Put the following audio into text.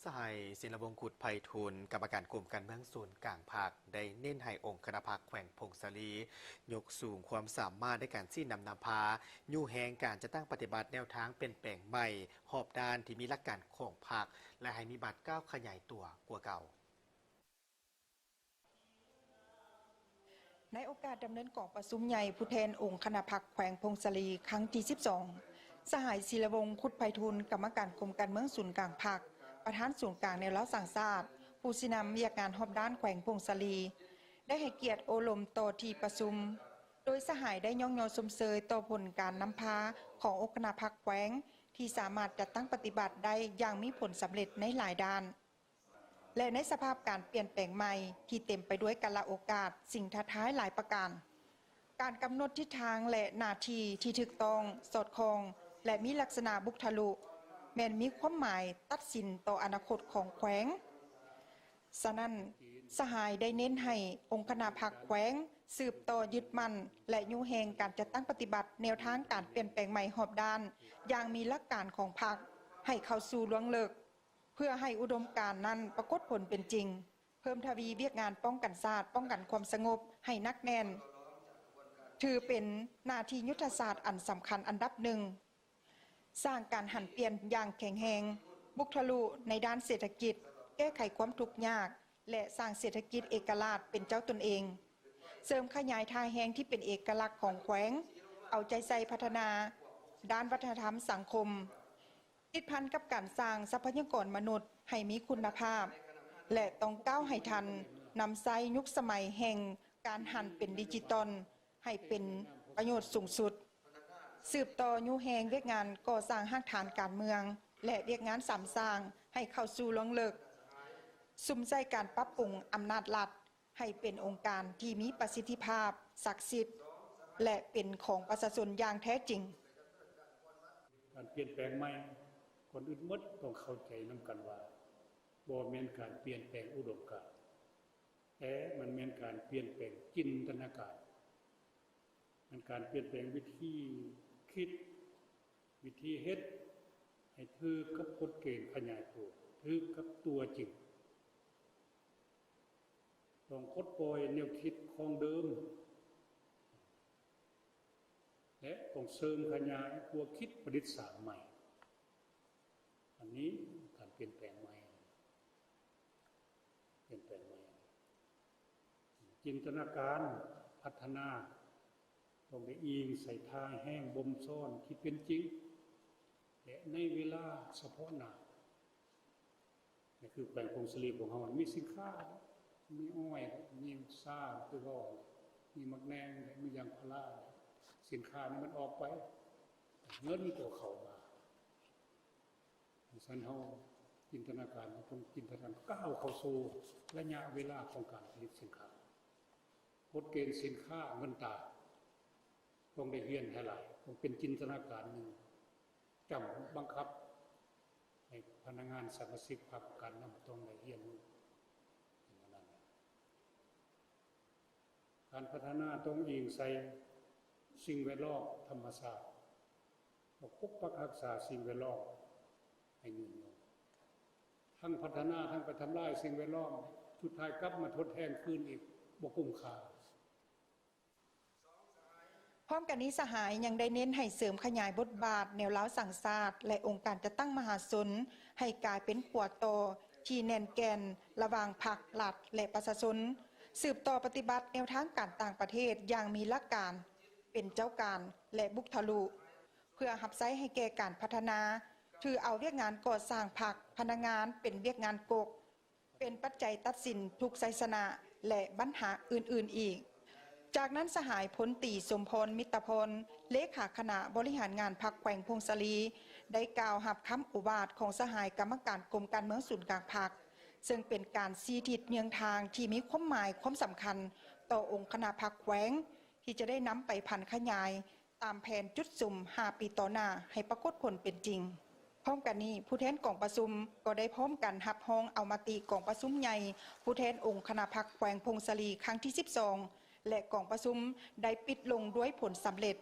ສະຫາຍ ສິນລະວົງ ຄຸດໄພທູນ ກຳມະການກົມການເມືອງສູນກາງພັກ ໄດ້ເນັ້ນໃຫ້ອົງຄະນະພັກແຂວງຜົ້ງສາລີ ຍົກສູງຄວາມສາມາດໃນການຊີ້ນຳນຳພາ ຍູ້ແຮງການຈັດຕັ້ງປະຕິບັດແນວທາງປ່ຽນແປງໃໝ່ຮອບດ້ານທີ່ມີຫຼັກການຂອງພັກ ແລະ ໃຫ້ມີບາດກ້າວຂະຫຍາຍຕົວກວ່າເກົ່າ. ໃນໂອກາດດຳເນີນກອງປະຊຸມໃຫຍ່ຜູ້ແທນອົງຄະນະພັກແຂວງຜົ້ງສາລີຄັ້ງທີສິບສອງ, ສະຫາຍ ສິລະວົງ ຄຸດໄພທູນ ກຳມະການກົມການເມືອງສູນກາງພັກ, ປະທານສູນກາງແນວລາວສ້າງຊາດ, ຜູ້ຊີ້ນຳວຽກງານຮອບດ້ານແຂວງຜົ້ງສາລີ ໄດ້ໃຫ້ກຽດໂອ້ລົມຕໍ່ທີ່ປະຊຸມ, ໂດຍສະຫາຍໄດ້ຍ້ອງຍໍຊົມເຊີຍຕໍ່ຜົນການນຳພາຂອງອົງຄະນະພັກແຂວງ ທີ່ສາມາດຈັດຕັ້ງປະຕິບັດໄດ້ຢ່າງມີຜົນສຳເລັດໃນຫຼາຍດ້ານ. ແລະ ໃນສະພາບການປ່ຽນແປງໃໝ່ທີ່ເຕັມໄປດ້ວຍກາລະໂອກາດ, ສິ່ງທ້າທາຍຫຼາຍປະການ, ການກຳນົດທິດທາງ ແລະ ໜ້າທີ່ທີ່ຖືກຕ້ອງ, ສອດຄ່ອງ ແລະ ມີລັກສະນະບຸກທະລຸ ແມ່ນມີຄວາມໝາຍຕັດສິນຕໍ່ອະນາຄົດຂອງແຂວງ. ສະນັ້ນ, ສະຫາຍໄດ້ເນັ້ນໃຫ້ອົງຄະນະພັກແຂວງສືບຕໍ່ຍຶດໝັ້ນ ແລະ ຍູ້ແຮງການຈັດຕັ້ງປະຕິບັດແນວທາງການປ່ຽນແປງໃໝ່ຮອບດ້ານຢ່າງມີຫຼັກການຂອງພັກໃຫ້ເຂົ້າສູ່ລວງເລິກ. ເພື່ອໃຫ້ອຸດົມການນັ້ນປາກົດຜົນເປັນຈິງ, ເພີ່ມທະວີວຽກງານປ້ອງກັນຊາດ, ປ້ອງກັນຄວາມສະຫງົບໃຫ້ໜັກແໜ້ນ, ຖືເປັນໜ້າທີ່ຍຸດທະສາດອັນສຳຄັນອັນດັບໜຶ່ງ, ສ້າງການຫັນປ່ຽນຢ່າງແຂງແຮງ, ບຸກທະລຸໃນດ້ານເສດຖະກິດ, ແກ້ໄຂຄວາມທຸກຍາກ ແລະ ສ້າງເສດຖະກິດເອກະລາດເປັນເຈົ້າຕົນເອງ, ເສີມຂະຫຍາຍທ່າແຮງທີ່ເປັນເອກະລັກຂອງແຂວງ, ເອົາໃຈໃສ່ພັດທະນາດ້ານວັດທະນະທຳສັງຄົມ, ຕິດພັນກັບການສ້າງຊັບພະຍາກອນມະນຸດໃຫ້ມີຄຸນນະພາບ ແລະ ຕ້ອງກ້າວໃຫ້ທັນນຳໃຊ້ຍຸກສະໄໝແຫ່ງການຫັນເປັນດິຈິຕອນໃຫ້ເປັນປະໂຫຍດສູງສຸດ, ສືບຕໍ່ຍູ້ແຮງວຽກງານກໍ່ສ້າງຮາກຖານການເມືອງ ແລະ ວຽກງານສາມສ້າງໃຫ້ເຂົ້າສູ່ລວງເລິກ, ສຸມໃສ່ການປັບປຸງອຳນາດລັດ ໃຫ້ເປັນອົງການທີ່ມີປະສິດທິພາບ, ສັກສິດ ແລະ ເປັນຂອງປະຊາຊົນຢ່າງແທ້ຈິງ. ການປ່ຽນແປງໃໝ່ ກ່ອນອື່ນໝົດຕ້ອງເຂົ້າໃຈນຳກັນວ່າ ບໍ່ແມ່ນການປ່ຽນແປງອຸດົມການ, ແຕ່ມັນແມ່ນການປ່ຽນແປງຈິນຕະນາການ, ແມ່ນການປ່ຽນແປງວິທີຄິດ, ວິທີເຮັດ ໃຫ້ຖືກກັບກົດເກນຂະຫຍາຍຕົວ, ຖືກກັບຕົວຈິງ. ຕ້ອງປົດປ່ອຍແນວຄິດຂອງເດີມ ແລະ ຕ້ອງເສີມຂະຫຍາຍຕົວຄິດປະດິດສ້າງໃໝ່. ອັນນີ້ການປ່ຽນແປງໃໝ່, ປ່ຽນແປງໃໝ່. ຈິນຕະນາການພັດທະນາ ຕ້ອງໄດ້ອີງໃສ່ທ່າແຮງບົ່ມຊ້ອນທີ່ເປັນຈິງ ແລະ ໃນເວລາສະເພາະໜ້າ. ນີ້ຄືແຂວງຜົ້ງສາລີຂອງເຮົາ ມີສິນຄ້າ ມີອ້ອຍ ມີຊາ ຄືເວົ້າ ມີໝາກແໜ່ງ ມີຢາງພາລາ. ສິນຄ້ານີ້ມັນອອກໄປ ເງິນກໍເຂົ້າມາ. ສະນັ້ນເຮົາຈິນຕະນາການ ເຮົາຕ້ອງຈິນຕະນາການກ້າວເຂົ້າສູ່ໄລຍະເວລາຂອງການຜະລິດສິນຄ້າ. ກົດເກນສິນຄ້າເງິນຕາ ຕ້ອງໄດ້ຮຽນໃຫ້ຫຼາຍ, ຕ້ອງເປັນຈິນຕະນາການໜຶ່ງ ຈຳບັງຄັບໃຫ້ພະນັກງານສະມາຊິກພັກການນຳຕ້ອງໄດ້ຮຽນຮູ້. ການພັດທະນາຕ້ອງອີງໃສ່ສິ່ງແວດລ້ອມ, ທຳມະຊາດ, ຕ້ອງປົກປັກຮັກສາສິ່ງແວດລ້ອມໃຫ້ຍືນຍົງ. ທັງພັດທະນາ ທັງໄປທຳລາຍສິ່ງແວດລ້ອມ, ສຸດທ້າຍກັບມາທົດແທນຄືນອີກ ບໍ່ກຸ້ມຄ່າ. ພ້ອມກັນນີ້, ສະຫາຍຍັງໄດ້ເນັ້ນໃຫ້ເສີມຂະຫຍາຍບົດບາດແນວລາວສ້າງຊາດ ແລະ ອົງການຈັດຕັ້ງມະຫາຊົນ ໃຫ້ກາຍເປັນຂົວຕໍ່ທີ່ແໜ້ນແກ່ນລະຫວ່າງພັກ, ລັດ ແລະ ປະຊາຊົນ, ສືບຕໍ່ປະຕິບັດແນວທາງການຕ່າງປະເທດຢ່າງມີຫຼັກການ, ເປັນເຈົ້າການ ແລະ ບຸກທະລຸ ເພື່ອຮັບໃຊ້ໃຫ້ແກ່ການພັດທະນາ, ຖືເອົາວຽກງານກໍ່ສ້າງພັກ, ພະນັກງານເປັນວຽກງານກົກ, ເປັນປັດໄຈຕັດສິນທຸກໄຊຊະນະ ແລະ ບັນຫາອື່ນໆອີກ. ຈາກນັ້ນ, ສະຫາຍ ພົນຕີ ສົມພອນ ມິດຕະພອນ ເລຂາຄະນະບໍລິຫານງານພັກແຂວງຜົ້ງສາລີ ໄດ້ກ່າວຮັບຄຳໂອວາດຂອງສະຫາຍກຳມະການກົມການເມືອງສູນກາງພັກ, ເຊິ່ງເປັນການຊີ້ທິດເຍືອງທາງທີ່ມີຄວາມໝາຍຄວາມສຳຄັນຕໍ່ອົງຄະນະພັກແຂວງ ທີ່ຈະໄດ້ນຳໄປຜັນຂະຫຍາຍ ຕາມແຜນຈຸດສຸມຫ້າປີຕໍ່ໜ້າໃຫ້ປາກົດຜົນເປັນຈິງ. ພ້ອມກັນນີ້, ຜູ້ແທນກອງປະຊຸມກໍໄດ້ພ້ອມກັນຮັບຮອງເອົາມະຕິກອງປະຊຸມໃຫຍ່ຜູ້ແທນອົງຄະນະພັກແຂວງຜົ້ງສາລີຄັ້ງທີສິບສອງ ແລະ ກອງປະຊຸມໄດ້ປິດລົງດ້ວຍຜົນສຳເລັດ